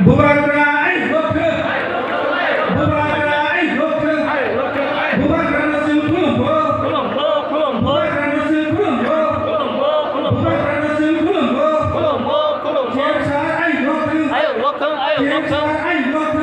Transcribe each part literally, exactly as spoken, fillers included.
Bubagra ai rokhe. Bubagra ai rokhe. Bubagra no chwng khulumbo. Bubagra no chwng khulumbo. Bubagra no chwng khulumbo. Kemsa ai rokhe. Kemsa ai rokhe.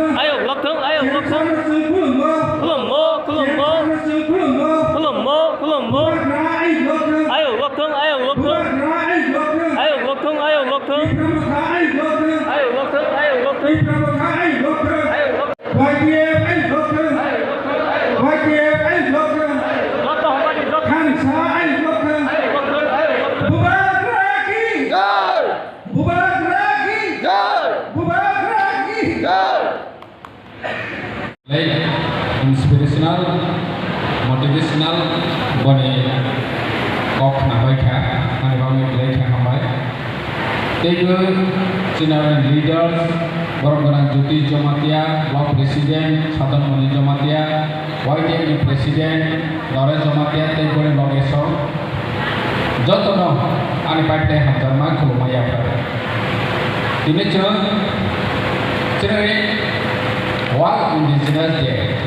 Kemsa no chwng khulumbo. Kemsa no chwng khulumbo. Khulumbo, khulumbo. Bubagra ai rokhe. Ayok lokthwng, ayok lokthwng. Bubagra ai rokhe. Ayok lokthwng, ayok lokthwng. Tipra Motha ai rokhe. Ayok lokthwng, ayok lokthwng. Tipra Motha ai rokhe. Ayok lokthwng. Y T F ai rokhe. Ayok lokthwng, ayok lokthwng. Y T F ai rokhe. Joto hamani joto. Khansa ai rokhe. Ayok lokthwng, ayok lokthwng. Bubagra ki jai. Bubagra ki jai. Bubagra ki jai. Belai inspirational, motivational boni kok khnabai kha, ani bagwi belai khe hambai. Teibo chini leaders, borok gwnang Jyoti Jamatia, block president Sadan Moni Jamatia, Y T F ni president Naresh Jamatia tei boni loge song jotono ani pai tei hamjakma khulumma yapharwi. Tini chwng chwngni World Indigenous Day.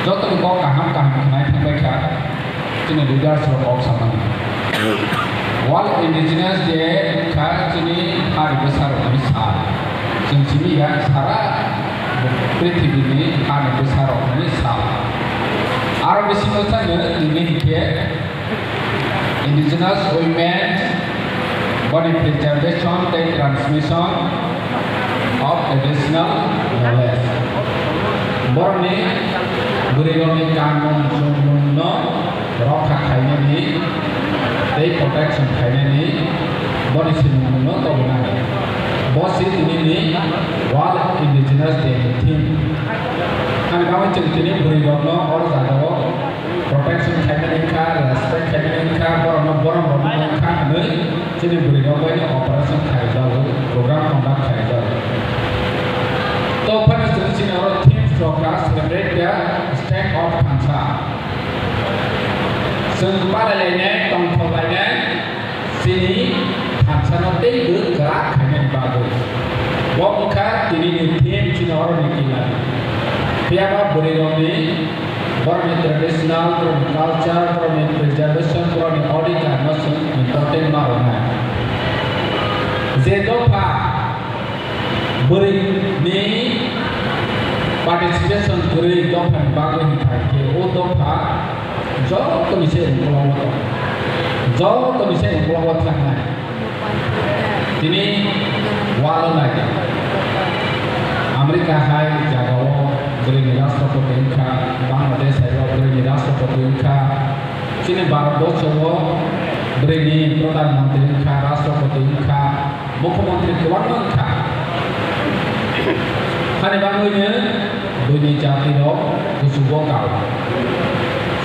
Jotoni kok kaham kaham khnai thangbai kha chini leaders rok kok samani. World Indigenous Day kha chini hari bwsarokni sal. Chwng simi ya sara prithibini hani bwsarokni sal. Aro bisingo chwng tini hinkhe Indigenous women boni preservation tei transmission of traditional knowledge. Borokni bwrwirokni kanmung chumungno rokha khainani tei protection khainani boni swrwngmungno tobonani. Bo se tinini World Indigenous Day ni theme. Ani bagwi chwng tini bwrwirokno oro jagao protection khaimani wngkha, respect khaimani wngkha, borokno borom rwmani wngkha hwnwi chini bwrwirok bai operation khaijago, program conduct khaijago. To phano chwng chini oro themes rok kha celebrate the strength of thansa. Chwng palailainai, tongthok lainai, chini thansano tei bwk kwrak khainani bagwi. Bo wngkha tinini theme chini oroni kila. Phiyaba bwrwirokni borokni traditional, borokni culture, borokni preservation, borokni odhikar no chwng important ma rwnai. Je dopha bwrwini participation kwrwi dophani bagwi hinkha khe o dopha jotoni se uklogo tong, jotoni se uklogo thangnai. Tini walo nai America hai jagao bwrwini rashtrapati wngkha, Bangladesh hai o bwrwini rashtrapati wngkha, chini Bharat borso o bwrwini pradhan mantri wngkha, rashtrapati wngkha. Mukhyamantri kwbangma wngkha. Hani bagwino buini jatirok kuchugo kal.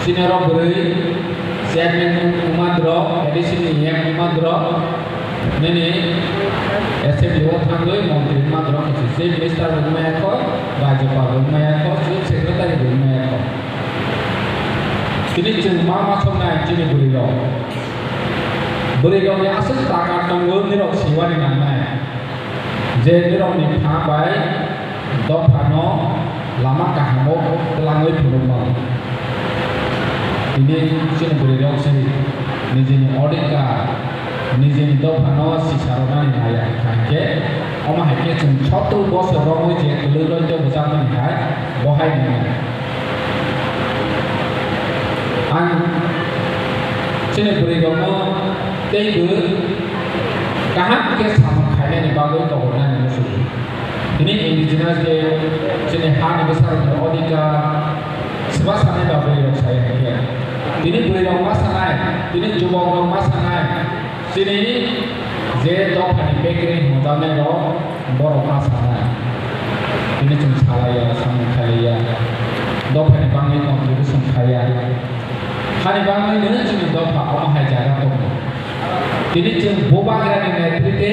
Senior rok bwrwi chairman wngma drok, A D C ni E M wngma drok, nini assembly o thangwi montri wngma drok, chief minister wngma yakho, rajyapal wngma yakho, chief secretary wngma yakho. Tini chwng ma ma songnai chini bwrwi rok. Bwrwi rokni aswk takar tongo nirok siwani nangnai. Je nirokni pha bai dophano lama kahamo twlangwi phunukmano. Tini chini bwrwi rok se nijini odhikar, nijini dophano sisaroknani maya hwnkha hinkhe, omo hai khe chwng sottur bosor romwi je kwlwirokno bwchamani hai bo hai nangya. Ang chini bwrwirokno teibo kaham khe samung khainani bagwi toboknani muchungo. Tini Indigenous Day chini hani bwsarokni odhikar swba sanai ba bwrwirok sai hinkhe. Tini bwrwirok ma sanai, tini jubokrok ma sanai, chini Je dophani background hwnjaknai rok borok ma sanai. Tini chwng salaiya, samung khailaiya. Dophani bangwi contribution khaiya. Hani bangwi no chini dopha omo hai jaga tongo. Tini chwng Bubagrani netrite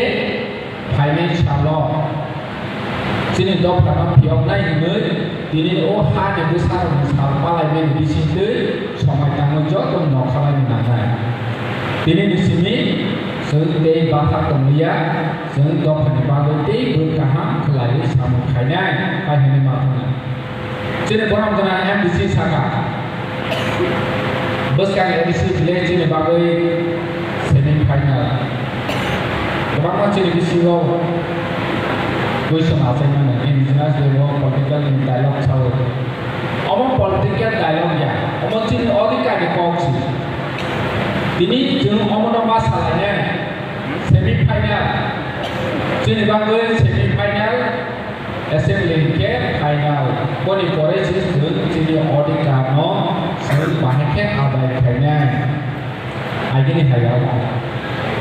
phainai salo chini dophano phiyoknai hwnwi tini o hani bwsarokni sal palaimani bisingtwi somai tangwi joto nokha laini nangnai. Tini ni simi chwng tei bwkha tongliya, chwng dophani bagwi tei bwk kaham khlaiwi samung khainai, hai hwnwi ma thangna. Chini borom gwnang M D C saka, bwskang A D C village chini bagwi semi final. Kwbangma chini bisingo question achaimani, indigenous level political ni dialogue sao. Omo political dialogue ya, omo chini odhikar ni kok si. Tini chwng omono ma salainai semi final, chini bagwi semi final. Assembly hinkhe final. Boni pore se chwng chini odhikar no chwng bahai khe adai khainai. Agini hai ya.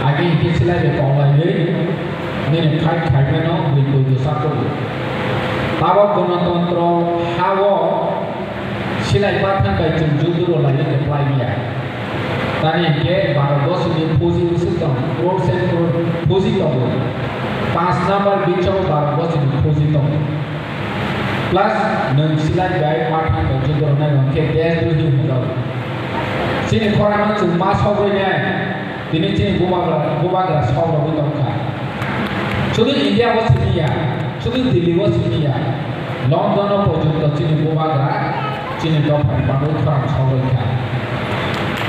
Agi hinkhe silai bai koklaiwi nini fight khaimano bui bui bwsa kugo. Tabok Ganatantro ha-o silai pathan bai chwng juduro laiwi apply ya. Tani hinkhe Bharat borsoni fuji bwswk tong, crore sen crore fuji tongo. Panch number bichao Bharat borsoni fuji tongo. Plus nwng silai bai pathan bai juduro nai hinkhe desh drohi hwnjago. Chini khorang no chwng ma sogwi nai. Tini chini bubagra, bubagra sok rogwi tongkha. Sudu India o simi ya, sudu Delhi o simi ya, London o porjonto chini bubagra chini dophani bagwi khorang sok rwkha.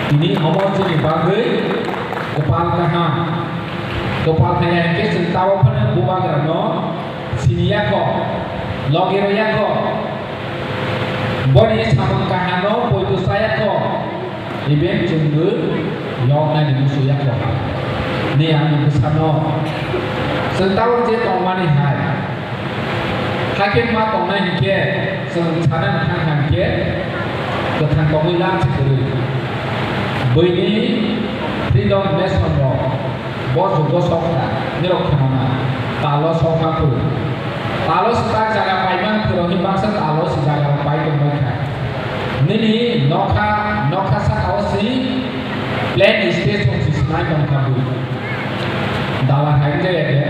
Tini omo chini bagwi kwpal kaham. Kwpal khe ya hinkhe chwng tabok phano bubagra no sini ya kho, logi rw ya kho. Boni samung kaham no poito sa ya kho. Iben chwngno yoknani musu yakho. Ni ani bwsano. Chwng tabuk je tongmani hai. Hakhe ma tongnai hinkhe chwng sana nang kha hinkhe kwthang tongwi lam se kwrwi. Buini freedom nation rok. Bo jugo sokha, nirok khanana, talo sokha phu. Talo swkang jaga paimang phwrwngni baksa talo se jaga rok pai tongbai kha. Nini nokha, nokha saka o si plain space rok si sinai tongkha bui. Dala hai wngkha ya de,